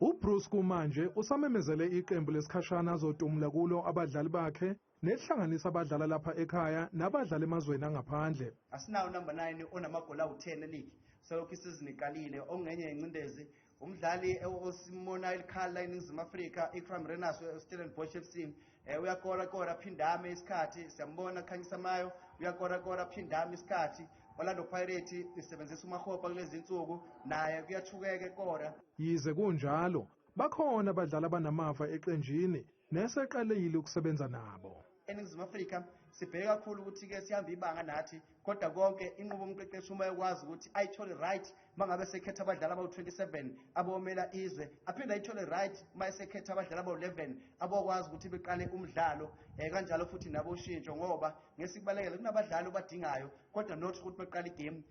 UBruce kumanje usamemezele iqembu lesikhashana azotumula kulo abadlali bakhe nehlanganisa abadlala lapha ekhaya nabadlala emazweni angaphandle. Asinawo number 9 onamagoli awu-10 eleague selokhu isizini iqalile, okungenye yencindezi. Umdlali osimona elikhala eNingizimu Afrika, Iqraam Rayners we-Stellenbosch FC, uyakora kora phindame isikhathi, siyambona Khanyisa Mayo uyakora kora phindame isikhathi. Orlando Pirates isebenzisa uMahopa kulezi insuku, naye kuyathukeka ekora. Yize kunjalo, bakhona abadlali abanamava eqenjini neseqalile ukusebenza nabo. ENingizimu Afrika sibheke kakhulu ukuthi-ke sihambe ibanga nathi, kodwa konke inqubo umqeqeshi uma ekwazi ukuthi ayithole right mangabe sekhetha abadlali abawu-27 abomela izwe, aphinde ayithole right uma esekhetha abadlali abawu-11 abokwazi ukuthi beqale umdlalo, kanjalo futhi nabo ushintsho, ngoba ngesikubalekele kunabadlali obadingayo kodwa not ukuthi beqale igame.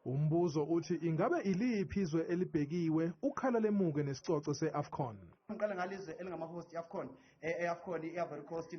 Umbuzo uthi ingabe iliphi izwe elibhekiwe ukhala lemuke nesicoco se-AFCON? Ngiqale ngalizwe elingama-host i-AFCON, e-AFCON i-Ivory Coast.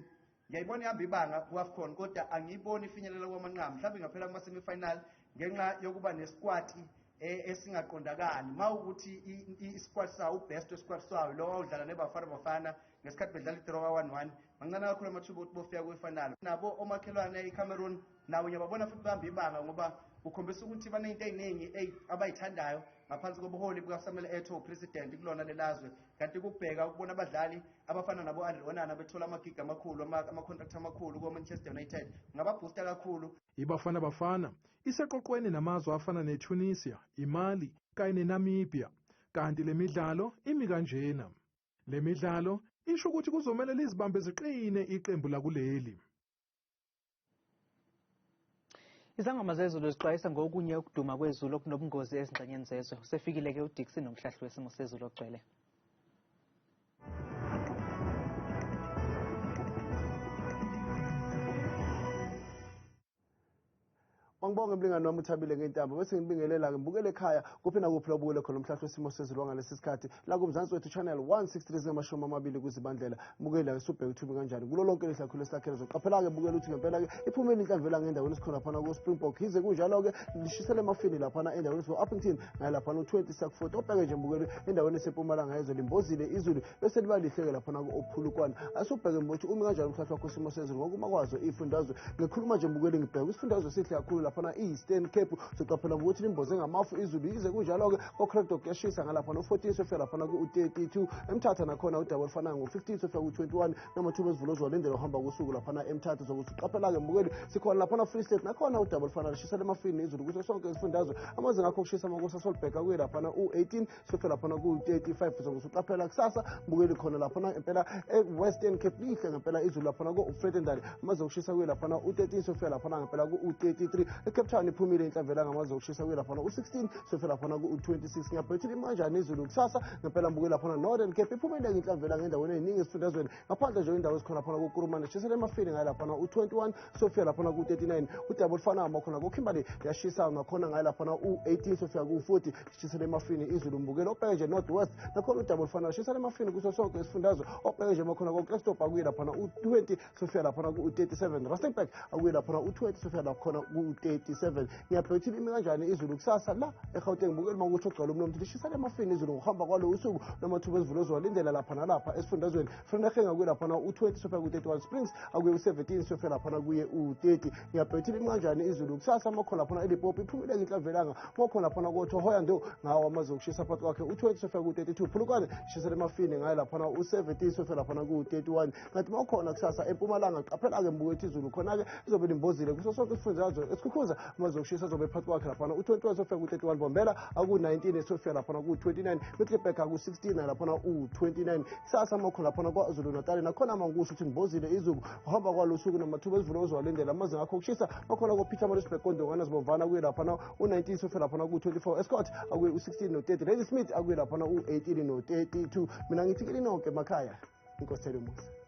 Ngiyayibona ihamba ibanga ku-AFCON, kodwa angiyiboni ifinyelela kwamanqamu, mhlawumbe ingaphela kuma-semi-final ngenxa yokuba nesquad esingaqondakali. Ma ukuthi isquad sawo, ubest wesquad sawo lo awudlala neBafana Bafana ngesikhathi bedlala i-draw ka-1-1, mancane kakhulu amathuba ukuthi bofika kwi-final. Nabo omakhelwane iCameroon nabo ngiyababona futhi bahamba ibanga, ngoba kukhombisa ukuthi baney'nto ey'ningi abayithandayo ngaphansi kobuholi bukaSamuel Eto'o, president kulona lelazwe. Kanti ukubheka ukubona abadlali abafana nabo Andre Onana bethola amagiga amakhulu, ama-contract amakhulu ko-Manchester United, ngababoosta kakhulu. IBafana Bafana iseqoqweni namazwe afana neTunisia, iMali kanye neNamibia, kanti le midlalo imi kanjena. Le midlalo isho ukuthi kuzomele lizibambe ziqine iqembu lakuleli. Izangoma zezulu zixwayisa ngokunye ukuduma kwezulu okunobungozi ezingxenyeni zezwe. Usefikile-ke uDixon nomhlahli wesimo sezulu ogcwele. Ngibonge mlingani wami uThabile ngentambo, bese ngibingelela-ke ngibukele ekhaya kuphi nakuphi la ubukele khona umhlahlo wesimo sezulu wangalesi sikhathi la kuMzansi Wethu Channel 163 zingamashumi amabili kuzibandlela. Bukela-ke subheke ukuthi umi kanjani kulo lonke lihlakhulu esilakhele. Zoqaphela-ke bukela ukuthi ngempela-ke iphumile inhlamvela ngendaweni esikhona laphana ku-Springbok, yize kunjalo-ke lishisele emafini laphana endaweni esiku-Upington ngaye laphana u-20 saku-40. Obheke nje mbukeli endaweni esempumalanga yezwe limbozile izulu bese liba lihleke laphana ku-Ophulukwane. Asubheke ukuthi umi kanjani umhlahlo wakho wesimo sezulu ngokuma kwazo iy'fundazwe. Ngikhuluma nje mbukeli ngibheke isifundazwe sihle kakhulu laphana i-Eastern Cape, soqaphela ngokuthi limboze ngamafu izulu, yize kunjalo-ke ko-Krugersdorp kuyashisa ngalaphana u-14 sofika laphana ku-32, eMthatha nakhona udaba olufanayo ngo-15 sofika ku-21, namathuba esivulo ozowalindela uhamba kusuku laphana eMthatha. Zokuthi uqaphela-ke mbukeli sikhona laphana Free State nakhona udaba olufanayo lishisela emafini izulu kuso sonke isifundazwe. Amazinga akho okushisa amakusa solibheka kuye laphana u-18 sofika laphana ku-35. Zokuthi uqaphela kusasa mbukeli khona laphana impela e-Western Cape lihle ngempela izulu laphana ko-Vredendal, amazinga okushisa kuye laphana u-13 sofika laphana ngempela ku-33. E-Cape Town iphumile inhlamvela ngamazinga okushisa kuye laphana u-16 sofika laphana ku-26. Ngiyabhethile imanjani izulu kusasa ngempela mbukeli laphana Northern Cape iphumile inhlamvela ngendaweni ey'ningi esifundazweni, ngaphandle nje indawo esikhona laphana kuKurumane shisela emafini ngaye laphana u-21 sofika laphana ku-39. Udaba olufanayo makhona koKimberley liyashisa nakhona ngaye laphana u-18 sofika ku-40, shisela emafini izulu mbukeli. Obheke nje North West nakhona udaba olufanayo shisela emafini kuso sonke isifundazwe. Obheke nje makhona koKlerksdorp akuye laphana u-20 sofika laphana ku-37, Rustenburg akuye laphana u-20 sofika lakhona ku-37. Ngiyabheka imi kanjani izulu kusasa la eGauteng mbukeli, makuthi ogcwala umlomo lishisela emafini izulu ngokuhamba kwalo usuku, namathuba esivulo ozowalindela lapha nalapha esifundazweni. Vereeniging akuye laphana u-20 sofika ku-31, Springs akuye u-17 sofika laphana kuye u-30. Ngiyabheka imi kanjani izulu kusasa makhona laphana eLimpopo iphumile inhlamvelanga makhona laphana koThohoyandou ngawo amazinga okushisa phakathi kwakhe u-20 sofika ku-32, Polokwane shisela emafini ngaye laphana u-17 sofika laphana ku-31. Kanti mawukhona kusasa eMpumalanga qaphela-ke mbukethi izulu khona-ke lizobe limbozile kuso sonke isifundazwe. Esikhukhuza amazinga okushisa azobe phakathi kwakhe laphana u-21 sofika ku-31, Bombela aku-19 sofika laphana ku-29, Middelburg aku-16 laphana u-29. Kusasa makhona laphana KwaZulu Natal nakhona mankusho ukuthi limbozile izulu uhamba kwalo usuku, namathuba esivulo ozowalindela amazinga akho okushisa makhona koPietermaritzburg koNdongana zibomvana kuye laphana u-19 sofika laphana ku-24, Estcourt akuye u-16 no-30, Ladysmith akuye laphana u-18 no-32. Mina ngithi kini nonke emakhaya, inkosi Musa.